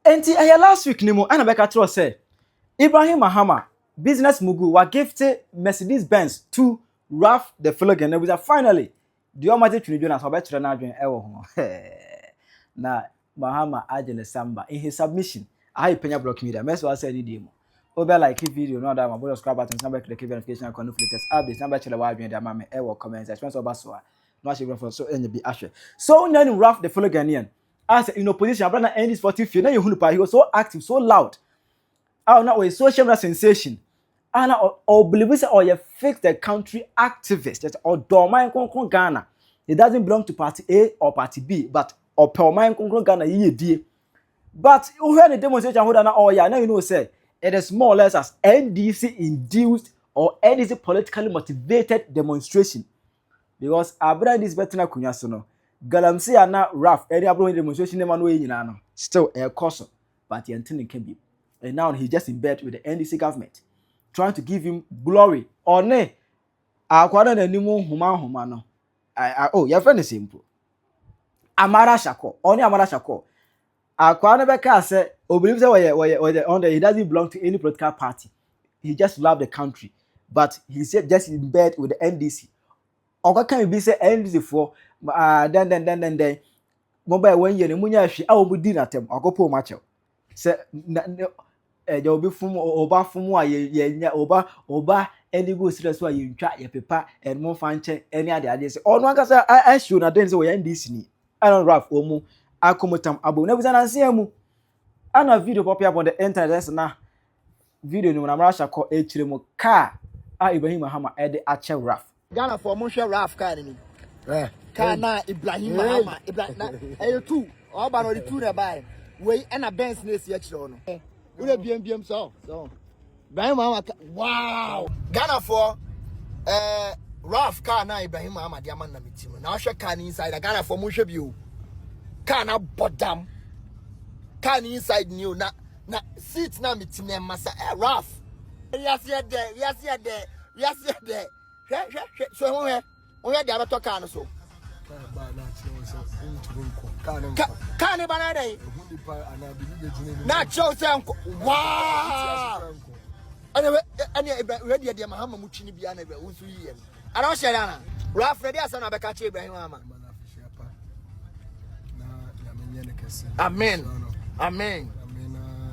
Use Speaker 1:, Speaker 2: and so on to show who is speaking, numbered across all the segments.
Speaker 1: Enti ɛyɛ last week ni mu ɛna bɛka kyerɛ sɛ Ibrahim Mahama, business mogul, wa gift Mercedes Benz to Ralph the Fellow. Na bisa finally deɛ ɔma Twene Jonas ɔbɛkyerɛ n'adwene ɛwɔ ho na Mahama agye ne samba in his submission. Aha yi Penya Block Media mɛsɛ wasɛ ne die mu wobɛ like video no, ɔda ma bɔ subscribe button na bɛ click notification icon no for latest updates, na bɛkyerɛ w'adwene de ama me ɛwɔ comment section. Sɛ ɔba so a na wahyɛ brɛfo so ɛnya bi ahwɛ so wonya nim Ralph the Fellow Ghanaian as in opposition abra na NDC 40 fie na yɛhunu pa. He was so active, so loud, a na ɔyɛ social media sensation, a na ɔbelieve sɛ ɔyɛ fix the country activist, kyerɛ sɛ ɔdɔ ɔman kronkron Ghana. He doesn't belong to party A or party B, but ɔpɛ ɔman kronkron Ghana yie die. But wohwɛ ne demonstration ahodoɔ na ɔyɛ a, na you know say it is more or less as NDC induced or NDC politically motivated demonstration, because abira NDC bɛtena akonnwa so no, galamsey a na Ralph ɛde aburo demonstration ne ma no yɛ nyinaa no still ɛkɔ so, but yɛn ti ne nka bi. And now he just in bed with the NDC government, trying to give him glory. Ɔne akwadaa n'anim nhoma nhoma no, oh, yɛfrɛ no simple Amara Shako. Ɔne Amara Shako akwadaa no bɛka sɛ obelieve sɛ wɔyɛ ɔn he doesn't belong to any political party, he just love the country, but he said just in bed with the NDC. Ɔkɔka bi sɛ NDC foɔ ah den den den den den mo bɛyɛ wɔn yie no mo nya ahwi a wɔn di n'atɛm. Ɔkɔpɔ wɔn akyɛw sɛ na ne ɛgya obi fom ɔba fom a yɛ yɛ nya ɔba ɛne gu srɛ so a yɛntwa yɛpepa ɛnmo fa nkyɛn ɛne ade adeɛ sɛ ɔno ankasa ɛhyew na den sɛ wɔyɛ NDC ni. Ɛna Ralph wɔn mu akɔmotam abom na bisa nansia mu ana video pop up on the internet. Ɛsɛ na video no mu na Amara Shako ekyire mu car a Ibrahim Mahama ɛde akyɛ Ralph.
Speaker 2: Ghana for mo, hwɛ Ralph car ni car na Ibrahim Mahama, Ibrahim na ɛyɛ two. Ɔba na ɔde two na ɛbaeɛ wei, ɛna Benz na esi akyerɛ hɔ no wode biem biem so so Ibrahim Mahama wow. Ghana for Ralph car na Ibrahim Mahama de ama na me ti mu na ɔhwɛ car ni inside. Ghana for mo, hwɛ bi o, car na bɔ dam, car ni inside ni o, na seat na me ti na ɛma sa Ralph. Wiase yɛ dɛ, wiase yɛ dɛ, wiase yɛ dɛ. Hwɛ, hwɛ, hwɛ so ɛho, hwɛ, wohwɛ deɛ abɛtɔ car no so. Car ne ba na dɛ na kyerɛw sɛ nkɔ. Wow, ɛnɛ ɛnɛ wɛ deɛ Mahama mu twi ne bia na wo nso yiyɛ no ana ɔhyɛ dɛ ana Ralph deɛ asɛm na bɛka kyerɛ Ibrahim Mahama. Amen, amen.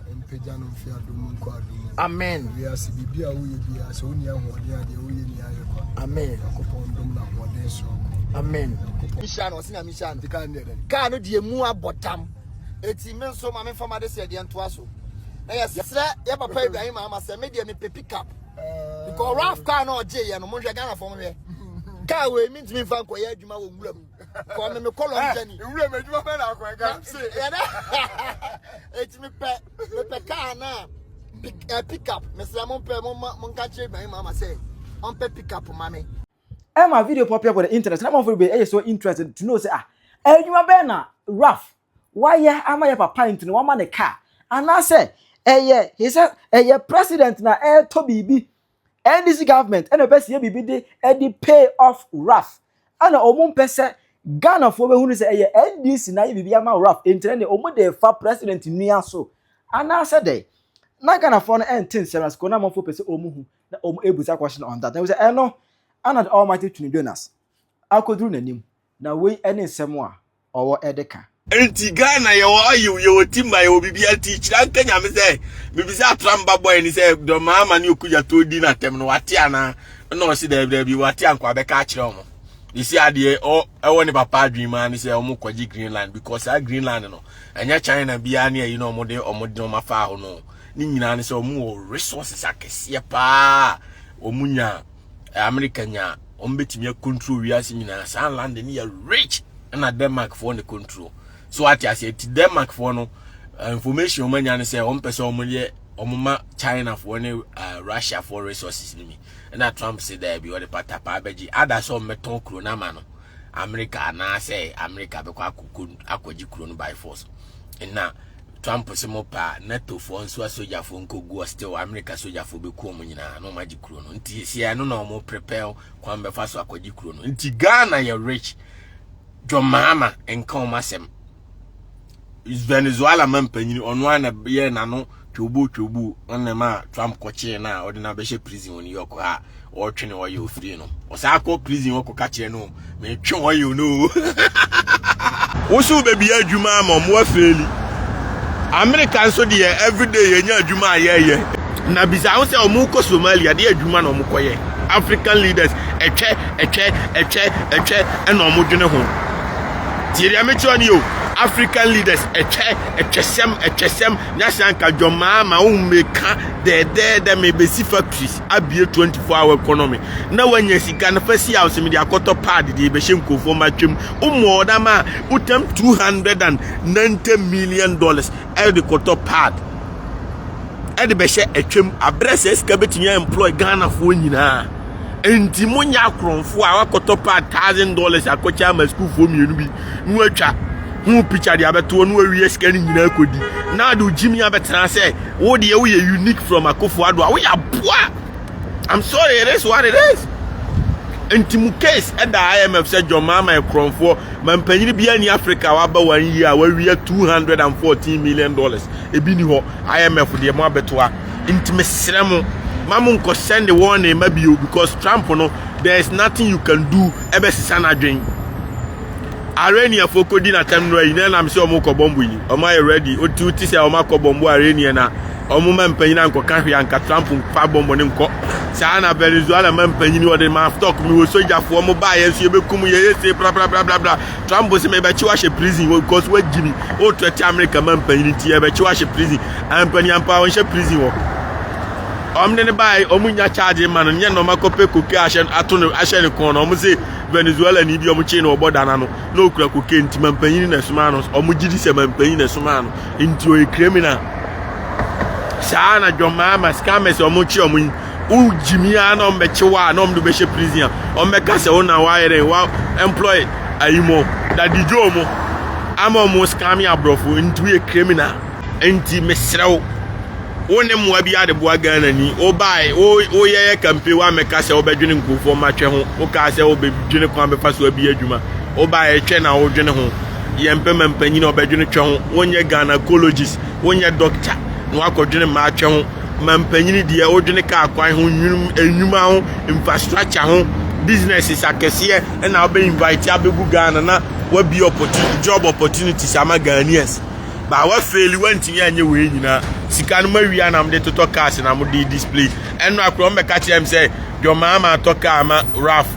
Speaker 3: Mpagya no mfe adom nkɔ adom.
Speaker 2: Amen.
Speaker 3: Wiase biribi a woyɛ biara, sɛ wonni ahoɔden a, deɛ woyɛ ni ayɛ kwa.
Speaker 2: Amen.
Speaker 3: Nyankopɔn dom na ahoɔden soronko.
Speaker 2: Amen. Nhyia no, ɔsi Nyame nhyia no.
Speaker 3: Nti kaa ne deɛ dɛn?
Speaker 2: Kaa no deɛ mu abɔ dam, eti me nso ma memfa ma de sɛ deɛ ntoa so na yɛsrɛ yɛ papa Ibrahim Mahama sɛ me deɛ mepɛ pickup, because Ralph car na ɔgye yɛ no, monhwɛ, Ghana fɔ, monhwɛ car wei, mentumi mfa nkɔyɛ adwuma wɔ nwura mu kɔ me mekɔ long journey.
Speaker 3: Nwura mu adwuma bɛn na akɔ ɛka?
Speaker 2: Yɛdɛ eti mepɛ car na pick up. Mesrɛ mo, mpɛ mo ma monka kyerɛ Ibrahim Mahama sɛ ɔmpɛ pick up ma me.
Speaker 1: Ɛma video pop up on the internet na amanfo bebree ɛyɛ so interested to know say, ah, adwuma bɛn na Ralph wayɛ ama yɛ papa nti na wama ne car, anaasɛ ɛyɛ he said ɛyɛ president na ɛɛtɔ biribi, NDC government ɛna ɛpɛ sɛ yɛ biribi de ɛde pay off Ralph, ɛna ɔmo mpɛ sɛ Ghanafoɔ bɛhunu sɛ ɛyɛ NDC na ayɛ biribi ama Ralph, nti ɛna ɔmo de fa president nua so anaasɛ dɛ na Ghanafoɔ no ɛnte nsɛm na sɛ na amanfoɔ pɛ sɛ ɔmo hu na ɔmo ebusa question on that. Na ɛwɔ sɛ ɛno ana the Almighty Twene Jonas akɔduru n'anim na wei ɛne nsɛm a ɔwɔ ɛde ka.
Speaker 4: Nti Ghana yɛwɔ oil, yɛwɔ timber, yɛwɔ biribi. Nti kyerɛ nka Nyame sɛ mebisa Atramba boy ni sɛ dɔmaama ne Okudzeto di n'atɛm no wate anaa, ɛna ɔse daabi, daabi, wate ankɔ abɛka akyerɛ ɔmo. Yɛsi adeɛ ɛwɔ ne papa adwene mu ne sɛ ɔmo kɔgye Greenland, because saa Greenland no ɛnyɛ China biara ne ayi na ɔmo de ɔmo afa hɔ no ne nyinaa ne sɛ ɔmo wɔ resources akɛseɛ paa. Ɔmo nya America nya, ɔmo bɛtumi acontrol wiase nyinaa. Saa land no yɛ rich, ɛna Denmark foɔ ne control so, ate aseɛ? Ti Denmark foɔ no information ɔmo anya ne sɛ ɔmo pɛ sɛ ɔmo yɛ ɔmo ma China foɔ ne Russia foɔ resources ni mi, ɛna Trump sɛ daabi, ɔde patapa abɛgye ada sɛ ɔmo bɛtɔn kuro no ama no America, anaasɛ America bɛkɔ akɔkɔ akɔgye kuro no by force. Ɛna Trump sɛ mo pa NATO foɔ nso asogyafoɔ nkɔgu, still America sogyafoɔ bɛku ɔmo nyinaa na ɔmo agye kuro no. Nti si ɛno na ɔmo prepare kwan bɛfa so akɔgye kuro no. Nti Ghana yɛ rich. John Mahama nka ɔmo asɛm. Venezuela ma mpanyin ɔno ara na yɛ n'ano twɛwbo twɛwbo ɔna ma Trump kɔkyee no a ɔde no abɛhyɛ prison wɔ New York ha a ɔretwe ne ɔyɛ ofiri no. Ɔsan kɔ prison hɔ kɔka kyerɛ no metwe ɔyɛ no. Woso baabi adwuma ama ɔmo afeeli. America nso deɛ everyday yɛnya adwuma a yɛyɛ. Na bisa ho sɛ ɔmo kɔ Somalia deɛ adwuma na ɔmo kɔyɛ. African leaders ɛtwɛ ɛtwɛ ɛtwɛ ɛtwɛ ɛna ɔmo dwene ho. Tie deɛ mekyerɛ no o. African leaders ɛtwɛ ɛtwɛsɛm ɛtwɛsɛm nyɛ anka dwɔmaa ma wo mmeka dɛɛdɛɛdɛ mebɛsi factories abie 24 hour economy na wanya sika no fa si house mede akɔtɔ pad deɛ ɛbɛhyɛ nkurɔfoɔ ma twam womɔ ɔdam a wotam $290 million ɛde kɔtɔ pad ɛde bɛhyɛ atwam aberɛ sɛ sika bɛtumi employ Ghanafoɔ nyinaa. Nti monyɛ akorɔmfoɔ a wakɔtɔ pad $1,000 akɔkyɛ ama sukuufoɔ mmienu bi na watwa ho picture de abɛtoɔ na wawie sika no nyinaa kɔdi na ade ogyimi abɛtena sɛ wo deɛ woyɛ unique from Akufo Addo a woyɛ aboa. I'm sorry, it is what it is. Nti mu case ɛda IMF sɛ John Mahama ɛkorɔmfoɔ ma mpanyin bi ani Africa waba one year a wawia $214 million ebi ni hɔ. IMF deɛ mo abɛtoa nti mesrɛ mo ma mo nkɔ send warning ma bio because Trump no, there is nothing you can do ɛbɛsesa n'adwen. Arania fo kɔdi n'atɛm no ayi na ɛnam sɛ ɔmo kɔ bɔmbo yi, ɔmo ayɛ ready. Oti ti sɛ ɔmo akɔ bɔmbo Arania na ɔmo ma mpanyin ankɔka hwee anka Trump mfa bɔmbo ne nkɔ saa na Venezuela ma mpanyin wɔde ma stock mi wɔ sogyafoɔ mo baa yɛn nso yɛbɛkum yɛ yɛ se bla bla bla bla bla. Trump sɛ mɛbɛkye wahyɛ prison because wagyi mi o threat America ma mpanyin nti yɛbɛkye wahyɛ prison. Mpanyin ampa ɔnhyɛ prison wɔ ɔmo de ne baa ɔmo nya charge ma no nyɛ na ɔmo akɔpɛ coke ahyɛ ato no ahyɛ ne kɔn na ɔmo sɛ Venezuela ni bi ɔmo kye na ɔbɔ dana no na okura coke nti ma mpanyin na ɛsoma no. Ɔmo gyi di sɛ ma mpanyin na ɛsoma no nti ɔyɛ criminal. Saa na John Mahama scammers ɔmo kye ɔmo yi wogyimi a na ɔmo bɛkye wa a na ɔmo de bɛhyɛ prison a ɔmo bɛka sɛ wo na wayɛ dɛ wa employ ayi mo dadi dwo mo ama ɔmo scam aborɔfo nti woyɛ criminal. Nti mesrɛ wo, wo ne mmoa bi ade boa Ghana ni wobae woyɛyɛ campaign wa mɛka sɛ wobɛdwene nkurɔfoɔ matwɛ ho. Wokaa sɛ wobɛdwene kwan bɛfa so abi adwuma. Wobae twɛ na wodwene ho yɛmpɛ ma mpanyin a ɔbɛdwene twɛ ho. Wonyɛ gynecologist, wonyɛ doctor na wakɔdwene mmaa twɛ ho. Ma mpanyin deɛ wodwene kaa kwan ho, nnwuma ho, infrastructure ho, businesses akɛseɛ ɛna wobɛ invite abɛgu Ghana na wabi opportunity, job opportunities ama Ghanaians ba wafeeli wantumi anyɛ wei nyinaa. Sika no mawia na mode totɔ cars na mode display ɛno akorɔ mbɛka kyerɛ m sɛ John Mahama atɔ car ama Ralph,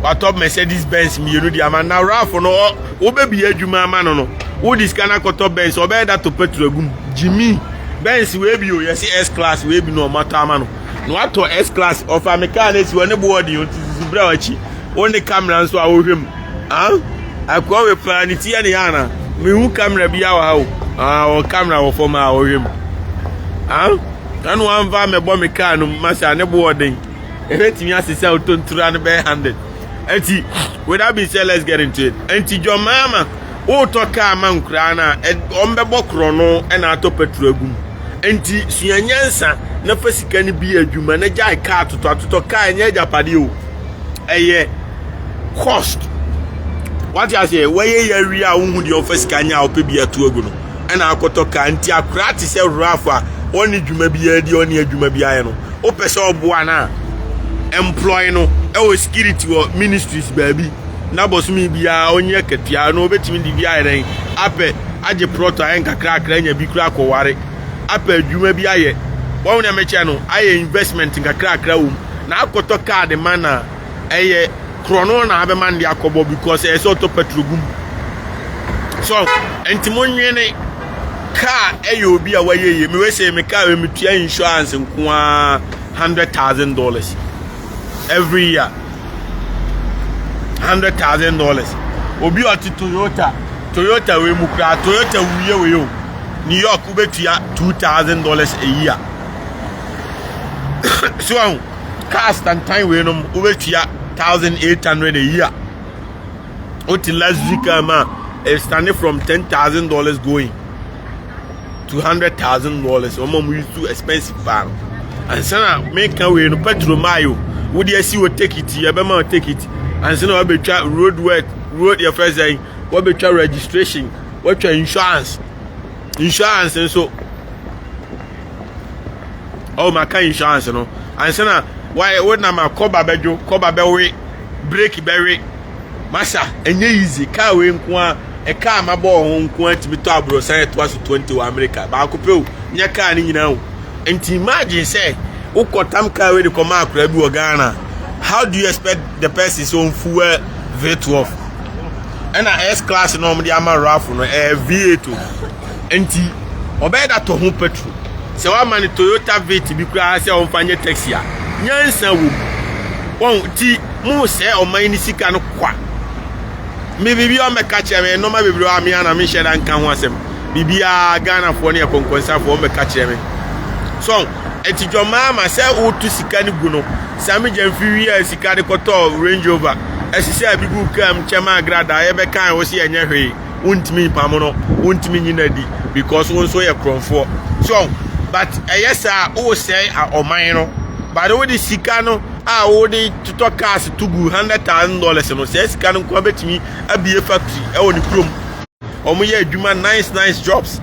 Speaker 4: watɔ Mercedes Benz mmienu de ama na Ralph no wobɛbi adwuma ama no wode sika no akɔtɔ Benz ɔbɛyɛ da to petrol agum Jimmy Benz wei bi o yɛsi S class wei bi na ɔmo atɔ ama no na watɔ S class ɔfa me car no esi wɔ ne bo ɔden o ti sisi brɛ w'akyi wo ne camera nso a wohwɛ mu ah akoa wei paa ne ti yɛ ne yɛ ana mehu camera bi wɔ ha o. Ah, wɔ camera wɔ fam a wɔhwɛ mu. Ah, ɛna wamfa mɛbɔ me car no masa ne bo ɔden ebetumi asesa otontura no bɛyɛ 100. Eti with that being said, let's get into it. Enti John Mahama wotɔ car ma nkuraa no a ɔmbɛbɔ korɔ no ɛna atɔ petrol agu mu. Enti sua nyansa na fa sika no bi adwuma na gyae car totɔ atotɔ. Car ɛnyɛ agyapadeɛ o, ɛyɛ cost. Wate aseɛ? Wɔyɛ yɛ awie a wohu deɛ ɔfa sika nyɛ a ɔpɛ bi ato agu no ɛna akɔtɔ car. Nti akora te sɛ Ralph a ɔne dwuma biara di ɔne adwuma bi ayɛ no wopɛ sɛ ɔboa no a employ no ɛwɔ security wɔ ministries baabi na bɔsome biara ɔnyɛ katua na ɔbɛtumi de bi ayɛ dɛn apɛ agye plot ayɛ nkakrakra anya bi kura akɔware apɛ adwuma bi ayɛ wɔn na mɛkyɛ no ayɛ investment nkakrakra wɔ mu na akɔtɔ car de ma na ɛyɛ korɔno na abɛma no de akɔbɔ because ɛyɛ sɛ ɔtɔ petrol gum so. Nti mo nwene car ɛyɛ obi a wayɛ yie. Mewɛ sɛ me car wɛ metua insurance nko ara $100,000 every year, $100,000. Obi a ɔte Toyota, Toyota wei mu koraa, Toyota wuye wei o New York wobɛtua $2,000 a year. So ahu cars tantan wei nom wobɛtua 1,800 a year. Wote luxury car ma it standing from $10,000 going to $100,000. Wɔn a wɔn use too expensive paa no ansa na meka wei no petrol maayo wode asi wɔ take it yɛbɛma wɔ take it ansa na wabɛtwa road work road yɛfrɛ sɛn wabɛtwa registration, watwa insurance. Insurance nso oh maka insurance no ansa na wayɛ wonam a kɔba bɛdwo kɔba bɛwe brake bɛwe masa ɛnyɛ easy kaa wei nko a ɛkaa mabɔ wɔ ho nko a tumi tɔ aborɔsan ɛtoa so 20 wɔ America baako pɛ o nyɛ kaa no nyinaa o nti imagine sɛ wokɔ tam kaa wei de kɔma akora bi wɔ Ghana how do you expect the person sɛ ɔmfuel V12 ɛna S class na wɔde ama Ralph no ɛyɛ V8 o nti ɔbɛyɛ da tɔ ho petrol sɛ wama no Toyota Vitz bi koraa sɛ ɔmfa nyɛ taxi a nyansa wɔ mu wɔn ti mo sɛ ɔman ne sika no kwa me biribi a ɔmmɛka kyerɛ me nneɛma bebree a me ana menhyɛ da nka ho asɛm biribiara Ghanafoɔ ne ɛkɔnkɔnsafoɔ ɔmmɛka kyerɛ me so ɛti dwɔmaa ma sɛ wotu sika no gu no Sammy Gyamfi wiaa sika de kɔtɔɔ Range Rover ɛhyehyɛɛ bi guu kaa mu kyɛ maa Agradaa yɛbɛkae wo se ɛnyɛ hwee wontumi mpamo no wontumi nyi no adi because wo nso yɛ korɔmfoɔ so but ɛyɛ saa wosɛe ɔman no but wode sika no a wode totɔ cars to gu $100,000 no saa sika no nkoa bɛtumi abie factory ɛwɔ ne kurom wɔn yɛ adwuma nice nice jobs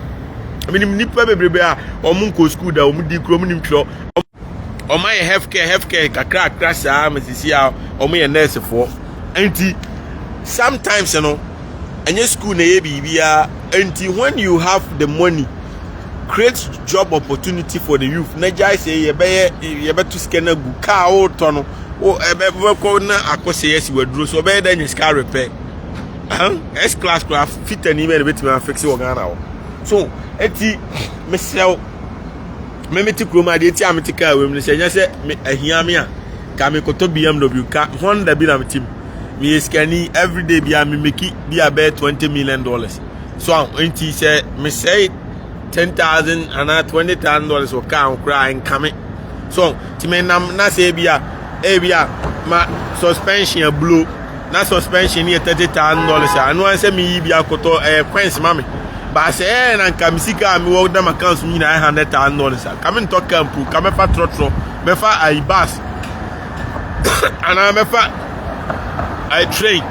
Speaker 4: menim nipa bebrebe a wɔn nkɔ school da wɔn di kurom nim twerɛ wɔn ayɛ health care health care kakrakra saa ma sisi a wɔn yɛ nursefoɔ nti sometimes no ɛnyɛ school na ɛyɛ biribiara nti when you have the money create job opportunity for the youth na gyae sɛ yɛbɛyɛ yɛbɛto sika no agu kaa wotɔ no wo ɛbɛ bɛkɔ na akɔsɛ asi waduro so ɔbɛyɛ dɛ nya sika repair S class koraa fitani bɛyɛ na bɛtumi afixe wɔ Ghana hɔ so eti mesrɛ wo me mete kurom adeɛ ti a mete kaa wei mu no sɛ ɛnyɛ sɛ me ahia me a ka mekɔtɔ BMW ka Honda bi na mete mu meyɛ sikani everyday bia me meki bi a bɛyɛ $20 million so nti sɛ mesɛe 10,000 anaa $20,000 wɔ kaa ho koraa nka me so nti menam na sɛ ebi a ebi a ma suspension abulo na suspension yɛ $30,000 a ɛno ara sɛ meyi bi akɔtɔ ɛyɛ coins ma me baasɛ ɛyɛ na nka me sika a mewɔ dam account mu nyinaa yɛ $100,000 a ka mentɔ kaa mpo ka mɛfa trɔtrɔ mɛfa ayi bus anaa mɛfa ayi train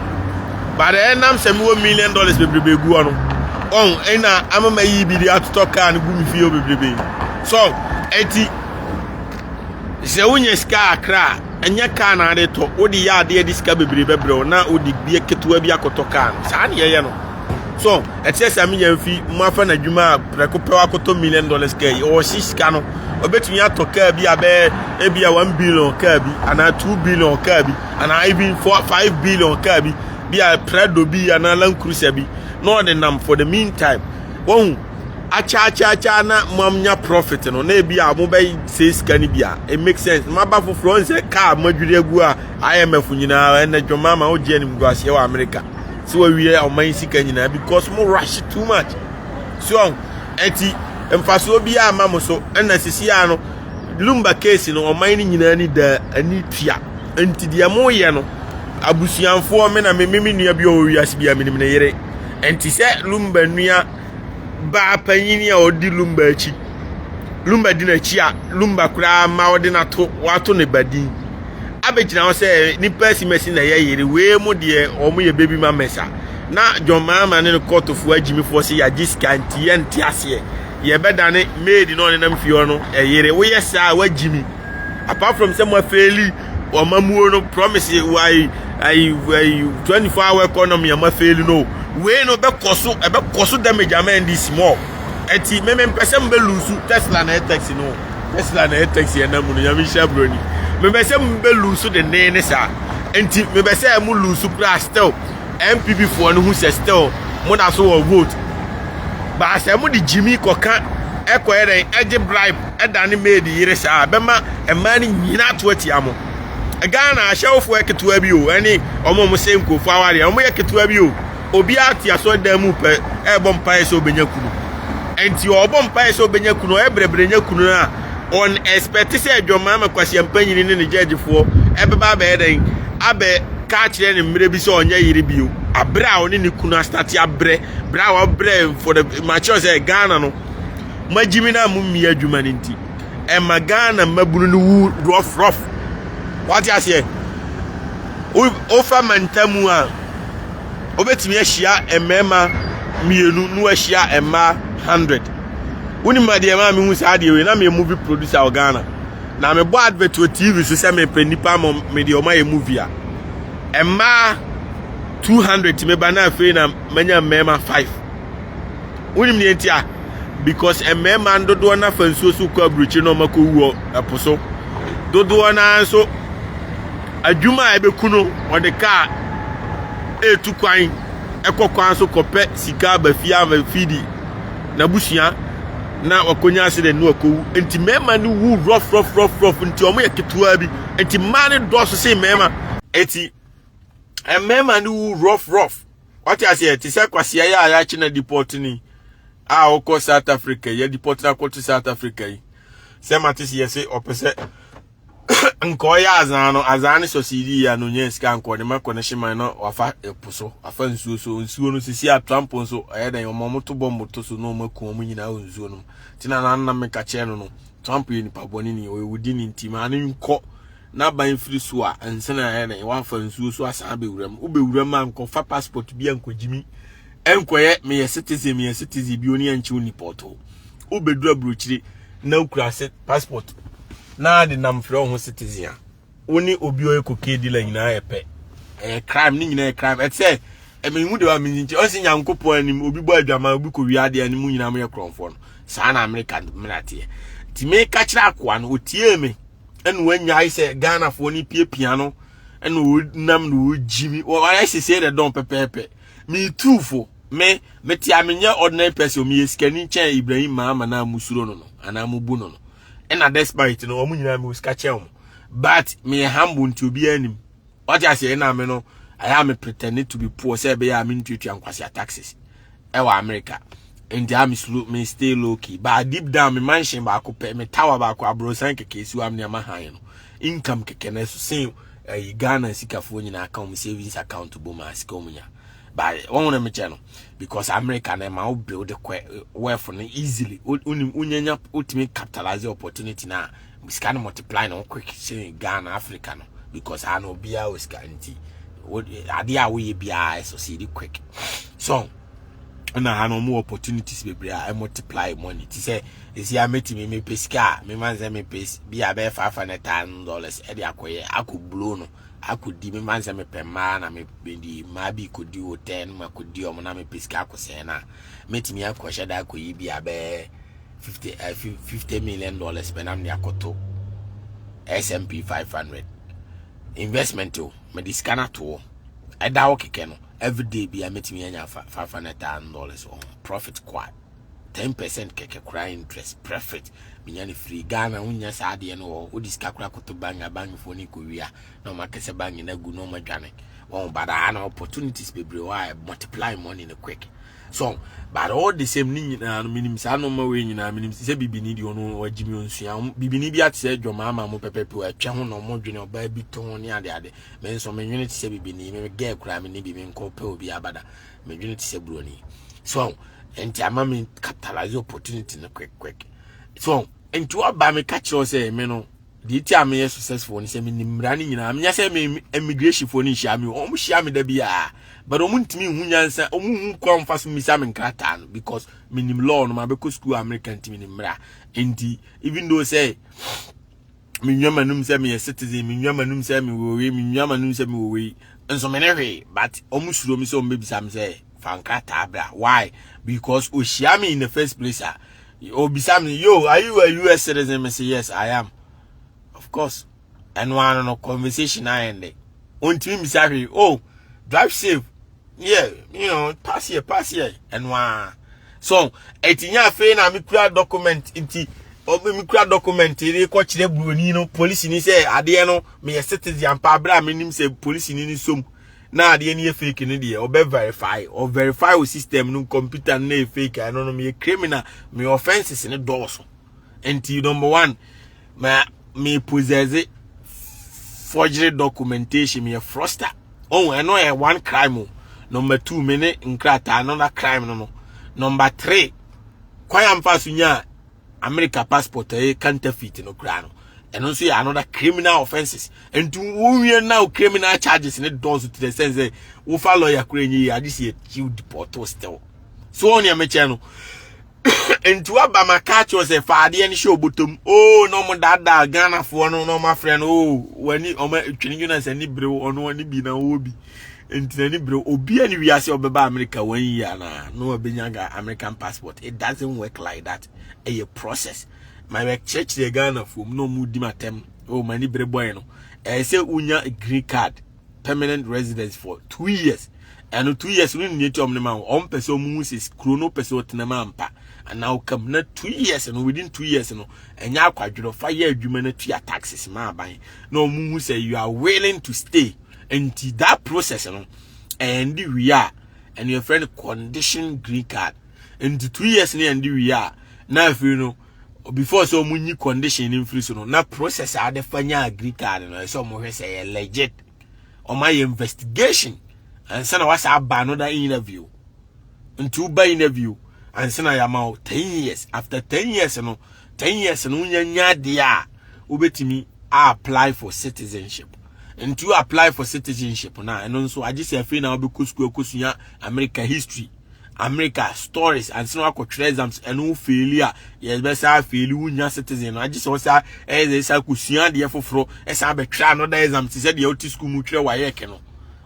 Speaker 4: but ɛnam sɛ mewɔ million dollars bebrebe gu hɔ no ɔn ɛna ama mayi bi de atotɔ kaa no gu me fie bebrebe so ɛti sɛ wonya sika akra a Ɛnyɛ kaa na ade tɔ, wode yɛ adeɛ de sika bebree bɛbrɛ wo na wode bie ketewa bi akɔtɔ kaa no. Saa na yɛyɛ no. So, ɛte sɛ menya mfi mu afa n'adwuma a prɛko pɛ wakɔtɔ $1 million kaa yi. Ɔhye sika no, ɔbɛtumi atɔ kaa bi a bɛyɛ ebi a 1 billion kaa bi anaa 2 billion kaa bi anaa even 4, 5 billion kaa bi bi a Prado bi anaa Land Cruiser bi na ɔde nam for the meantime. Wɔn akyaakyaakyaa na moanya profit no na ebi a mobɛsɛ sika no bi a it makes sense maba foforɔ ɔn sɛ kaa moadwiri agu a IMF nyinaa ɛnɛ dwoma ma wogye animguaseɛ wɔ America sɛ wawie ɔman sika nyinaa because mo rush too much so ɛnti mfasoɔ biara ma mo so ɛna sisi a no Lumba case no ɔman no nyinaa ni da ani tua nti deɛ moyɛ no abusuafoɔ me na me me nua bi a ɔwɔ wiase bi a menim ne yere nti sɛ Lumba nua baa panyin a ɔdi Lumba akyi. Lumba di n'akyi a Lumba koraa ma ɔde n'ato wato ne ba din. Abɛgyina hɔ sɛ nipa asimasi na ɛyɛ yere wei mu deɛ wɔn yɛ baby mamas a na John Mahama ne ne kɔɔtofoɔ agyimifoɔ sɛ yɛagye sika nti yɛnte aseɛ yɛbɛdane maid na ɔnenam fie hɔ no ɛyere woyɛ saa a wagyimi apart from sɛ mo afeeli ɔmamuo no promise ayi ayi ayi 24 hour economy a mo afeeli no wei no bɛkɔ so ɛbɛkɔ so damage ama NDC more ɛti mɛmɛ mpɛ sɛ mbɛ lose Tesla na ɛyɛ taxi no Tesla na ɛyɛ taxi ɛnam mu no Nyame nhyira buroni mɛmɛ sɛ mbɛ lose de ne ne saa nti mɛmɛ sɛ mo lose koraa still NPP foɔ no ho sɛ still mo da so wɔ vote baasa mo de gyimi kɔka ɛkɔyɛ dɛn ɛgye bribe ɛda ne maid yere saa bɛma mmaa no nyinaa to atia mo Ghana ahyɛwofoɔ ketewa bi o ɛne ɔmo a ɔmo sɛ nkurɔfoɔ awareɛ ɔmo yɛ ketewa bi o obiara te asɔredan mu pɛ ɛrebɔ mpaeɛ sɛ ɔbɛnya kunu nti ɔbɔ mpaeɛ sɛ ɔbɛnya kunu ɔyɛ brɛbrɛ nya kunu no a ɔn expect sɛ adwamaa ma kwasia mpanyini ne ne gyɛgyefoɔ ɛbɛba abɛyɛ dɛn abɛ ka akyerɛ ne mmerɛ bi sɛ ɔnyɛ yere bio abrɛ a ɔne ne kunu astate abrɛ brɛ a wabrɛ for the makyerɛ sɛ Ghana no magyimi no a mo mmia adwuma no nti ɛma Ghana mmabunu no wu rough rough wate aseɛ wofa mantamu a wobɛtumi ahyia mmarima mmienu na wahyia mmaa 100. Wonim adeɛ maa mehu saa adeɛ wei na meyɛ movie producer wɔ Ghana. Na mebɔ advert wɔ TV so sɛ mepɛ nnipa ma mede ɔma yɛ movie a. Mmaa 200 tumi ba na afei na manya mmarima 5. Wonim deɛ nti a? Because mmarima dodoɔ no afa nsuo so kɔ aburokyire na ɔmakɔwu wɔ ɛpo so. Dodoɔ no ara nso adwuma a ɛbɛku no ɔde kaa ɛretu kwan ɛkɔ kwan so kɔpɛ sika aba fie ama fidi n'abusua na wakɔnya accident na wakɔwu. Nti mmarima no wu rough rough rough rough nti wɔn yɛ ketewa bi. Nti mmaa no dɔɔso sen mmarima. Eti mmarima no wu rough rough. Wate aseɛ te sɛ kwasia yi a yɛakye na deport ni a ɔkɔ South Africa yɛ deport na akɔto South Africa yi. Sɛ mate sɛ yɛse ɔpɛ sɛ nka ɔyɛ azaa no azaa no sɔsidi ya no nyɛ sika nka ɔde ma kɔ ne hyeman na wafa ɛpo so wafa nsuo so nsuo no sisi a Trump nso ɛyɛ dɛn ɔmo ɔmo to bɔmbo to so na ɔmo aku ɔmo nyinaa wɔ nsuo no mu nti na na meka kyerɛ no no Trump yɛ nipa bɔne ni ɔyɛ wudi ni nti maa ne nkɔ n'aban firi so a nsa na ɛyɛ dɛn wafa nsuo so asan abɛwura mu wobɛwura mu a nkɔfa passport bi ankɔgyimi ɛnkɔyɛ meyɛ citizen meyɛ citizen bi oni ɛnkyew nipa ɔtɔ wobɛduru aburokyire na wokura se passport na de nam frɛ wo ho citizen a wo ne obi ɔyɛ cocaine dealer nyinaa yɛ pɛ ɛyɛ crime ne nyinaa yɛ crime ɛte sɛ ɛmɛ de wa mi nkyɛn ɔsi nyankopɔn anim obi bɔ adwaman obi kɔ wia adeɛ anim nyinaa mo yɛ korɔnfoɔ no saa na Amerika mmira teɛ nti meka kyerɛ akoa no otie me ɛna wanyae sɛ Ghanafoɔ no piapia no ɛna ɔnam na ɔgyi mi wɔayɛ sese dɛ dɔn pɛpɛɛpɛ metuufo me mete a menyɛ ordinary person meyɛ sikani kyɛn Ibrahim Mahama na musuro no no anaa mubu no no ɛna despite no wɔn nyinaa mewɔ sika kyɛn wɔn but meyɛ humble nti obiara anim wate aseɛ ɛna me no ayɛ a me pretend to be poor sɛ ɛbɛyɛ a mentuatua nkwasea taxes ɛwɔ America nti a me slow me stay low key but deep down me mansion baako pɛ me tower baako aborosan kɛkɛ esi hɔ a me nneɛma han no income kɛkɛ na ɛso sen ɛyi Ghana sikafoɔ nyinaa ka wɔn savings account bom a sika wɔn nya but wɔn na mekyɛ no because America na ɛma wo build wealth no easily wonim wonyanya wotumi capitalize opportunity na sika no multiply no quick sen Ghana Africa no because ha no obiara wɔ sika nti adeɛ a woyɛ biara ɛsucceed quick so ɛna ha no ɔmo opportunities bebree a multiply money ti sɛ esi a metumi mepɛ sika a mema nsɛ mepɛ bi a bɛyɛ $500,000 ɛde akɔyɛ akɔ blow no akɔdi mema nsɛ mepɛ mmaa na mede mmaa bi kɔdi hotel no ma kɔdi ɔmo na mepɛ sika akɔsɛn na metumi akɔhyɛ da akɔyi bi a bɛyɛ 50 $50 million pɛ na mede akɔto S&P 500 investment o. Mede sika no ato hɔ ɛda hɔ kɛkɛ no everyday bi a metumi anya $500,000 wɔ ho profit kwa 10% kɛkɛ kora interest profit menya no free. Ghana wonya saa adeɛ no wɔ wode sika kora koto bank a bankfoɔ no kɔwia na ɔma kɛsɛ bank no agu na ɔma dwane wɔn badaa na opportunities bebree wɔ a multiply money no quick. So but all the same ne nyinaa no menim saa nneɛma wei nyinaa menim sɛ bibini deɛ ɔno wagye mi onsua bibini bi ate sɛ dwɔmaama mo pɛpɛpɛ atwa ho na ɔmo dwene ɔbaa bi to ho ne ade ade. Me nso menwene te sɛ bibini. Me gɛɛ koraa me ne bi menkɔ pɛ obi abada medwene te sɛ buroni. So nti ama me capitalize opportunity no quick quick. So nti waba me ka kyerɛ sɛ me no deɛ ti a meyɛ successful no sɛ menim mmara no nyinaa. Menyɛ sɛ me immigration foɔ no nhyia me, ɔmo hyia me da biara, but ɔmo ntumi nhu nyansa, ɔmo hu kwan fa so mmisa me nkrataa no because menim law no. Mabɛkɔ school America nti menim mmara. Nti even though sɛ menwia m'anum sɛ meyɛ citizen, menwia m'anum sɛ mewɔ wei, menwia m'anum sɛ mewɔ wei nso mene hwee, but ɔmo suro me sɛ ɔmo bɛbisa me sɛ fa nkrataa bra. Why? Because ohyia me in the first place a obisa me, "Yo, are you a US citizen?" Me say, "Yes, I am, of course." Ɛno ano no conversation ayɛ ndɛ ontumi mbisa hwee. "Oh, drive safe, yeah, pass here, pass here." Ɛno ara so eti nya afei na mekura document nti mekura document de kɔkyerɛ buroni no polisi ni sɛ adeɛ no meyɛ citizen ampa abere a menim sɛ polisi ni ni som na adeɛ no yɛ fake no deɛ ɔbɛ verify ɔ verify o system no computer no na yɛ fake. Ɛno no meyɛ criminal, meyɛ offences ne dɔɔso. Nti number one, ma me possess forgery documentation, meyɛ fraudster. Oh, ɛno yɛ one crime o. Number two, me ne nkrataa, another crime no. Number three, kwan amfa so nya America passport ɛyɛ counterfeit no koraa no, ɛno nso yɛ another criminal offences. Nti wowie na criminal charges ne dɔɔso to the sense sɛ wofa lawyer koraa nye yie ade si yɛ deport still. So wɔn nea mekyɛ no Nti waba ma ka kyerɛ sɛ fa adeɛ no hyɛ obotom. Oh, na ɔmo daadaa Ghanafoɔ no na ɔmo afrɛ no. Oh, wani ɔmo twene Jonas ani bere ɔno ani bi na ɔwɔ bi. Nti n'ani bere obi ani wiase ɔbɛba America one year na na ɔbɛnya ga American passport. It doesn't work like that. Ɛyɛ process. Ma bɛkyerɛkyerɛ Ghanafoɔ mu na ɔmo di m'atɛm. Oh, m'ani bere bɔe no. Ɛyɛ sɛ wonya green card. permanent residence for 2 years. Ɛno 2 years no nni ti ɔmo ne ma wo. Ɔmo pɛ sɛ ɔmo hu sɛ kuro no pɛ sɛ ɔtena mu ampa anaa ɔkam na 2 years no, within 2 years no, ɛnyɛ akwadworɔ fa yɛ adwuma no, tua taxes ma aban na ɔmo hu sɛ you are willing to stay. Nti that process no ɛndi wie a, ɛno yɛfrɛ no condition green card. Nti 2 years no yɛndi wie a, na afei no before sɛ ɔmo nyi condition no mfiri so no, na process a ade fa nya green card no, ɛsɛ ɔmo hwɛ sɛ ɛyɛ legit. Ɔmo ayɛ investigation ansa na wasa aba another interview. Nti woba interview ansa na yɛama wo 10 years. After 10 years no, 10 years no wonya nya adeɛ a wobɛtumi apply for citizenship. Nti wo apply for citizenship na ɛno nso agye sɛ afei na wobɛkɔ sukuu akɔsua America history, America stories, ansa na wakɔtwerɛ exams. Ɛno wo fail a, yɛbɛsa fail, wonya citizen no agye sɛ wɔsa ɛyɛ sɛ ɛsa kɔsua adeɛ foforɔ, ɛsa abɛtwerɛ another exam te sɛ deɛ wote sukuu mu twerɛ WAEC no.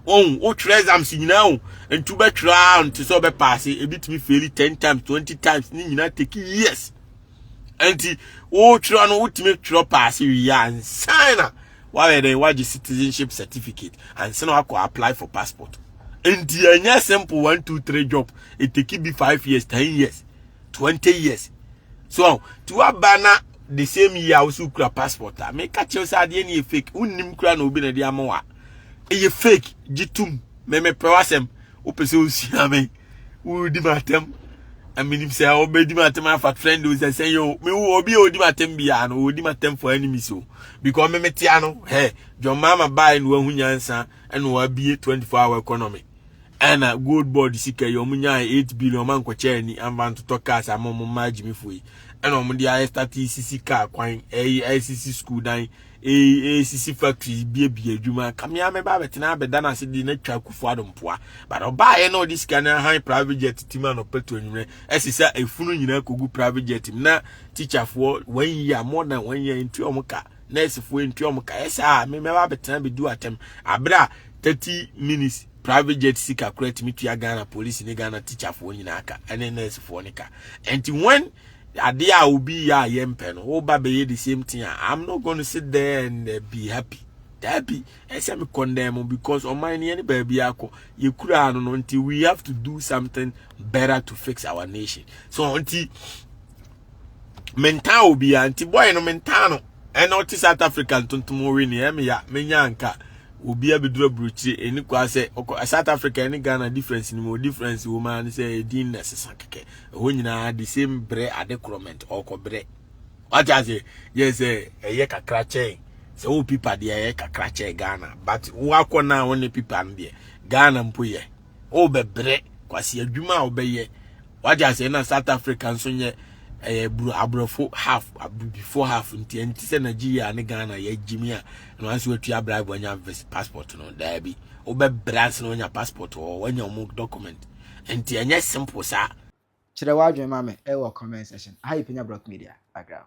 Speaker 4: Wɔn wotwerɛ exams nyinaa o, nti wobɛtwerɛ a nti sɛ wobɛpaase, ebi tumi fail 10 times, 20 times, ne nyinaa take years. Nti wotwerɛ no, wotumi twerɛ paase wie ansa na wayɛ dɛn, wagye citizenship certificate, ansa na wakɔ apply for passport. Nti ɛnyɛ simple one two three job. It take bi 5 years, 10 years, 20 years. So ti waba na the same year a wosi kura passport a, meka kyerɛ sɛ adeɛ no yɛ fake. Wonnim kura na obi na de ama wa, ɛyɛ fake. Gye tum mɛmɛpɛ w'asɛm. Wopɛ sɛ osua me, wodi m'atɛm, aminim sɛ wobɛdi m'atɛm afa trend o, sɛ sɛ yɛ o, mewu obi a odi m'atɛm biara no, odi m'atɛm for enemies o, because me metea no hɛ. John Mahama baa na wahu nyansa ɛna wabie 24 hour economy, ɛna Gold Board sika yi ɔmo nyaa 8 billion, ɔmo ankɔkyɛ ani amfa ntotɔ cars ama ɔmo mma agyimifo yi, ɛna ɔmo de ayɛ start sisi car kwan, ɛyi ɛsisi school dan, ɛyi ɛsisi factories, biebie adwuma. Kamea mɛba abɛtena abɛda n'ase de na twa Akufo Addo mpoa, but ɔbaayɛ na ɔde sika no ahan private jet tim anɔpɛ to anwummerɛ, ɛsesa efunu nyinaa kogu private jet mu, na teacherfoɔ one year, more than one year, ntua ɔmo ka, nursefoɔ ntua ɔmo ka. Ɛsɛ a me mɛba abɛtena abɛdi atɛm abere a 30 minutes private jet sika kora tumi tua Ghana police ne Ghana teacherfoɔ nyinaa ka ɛne nursefoɔ ne ka. Nti when adeɛ a obi yɛ a yɛmpɛ no, woba bɛyɛ the same thing a, I'm not going to sit there and be happy. Dabi, ɛsɛ me condemn because ɔman no yɛne baabi akɔ yɛkura no no, nti we have to do something better to fix our nation. So nti mentaa obiara, nti boy no mentaa no. Ɛna ɔte South Africa ntontom we ne ɛme ya menya nka obi abɛduru aburokyire ɛni kwa sɛ ɔkɔ South Africa ɛne Ghana difference ni mu. Difference wɔ mu ara ne sɛ ɛdin na ɛsesa kɛkɛ. Ɛhɔ nyinaa the same brɛ ade korɔment ɔkɔ brɛ wate ase yɛ sɛ ɛyɛ kakra kyɛn sɛ wo pipa deɛ, ɛyɛ kakra kyɛn Ghana, but wakɔ na wo ne pipa no deɛ, Ghana mpo yɛ wobɛbrɛ kwasi adwuma a wobɛyɛ wate ase. Na South Africa nso nyɛ ɛyɛ buru aborɔfo half, before half, nti ɛnti sɛ Nigeria ne Ghana yɛ gyimi a na wɔn nso atua bribe wanya passport no. Daabi, wobɛbrɛ ansa na wanya passport wɔ wanya wɔn document, nti ɛnyɛ simple saa.
Speaker 1: Kyerɛ w'adwene ma me ɛwɔ comment section. Aha yɛ Penya Block Media background.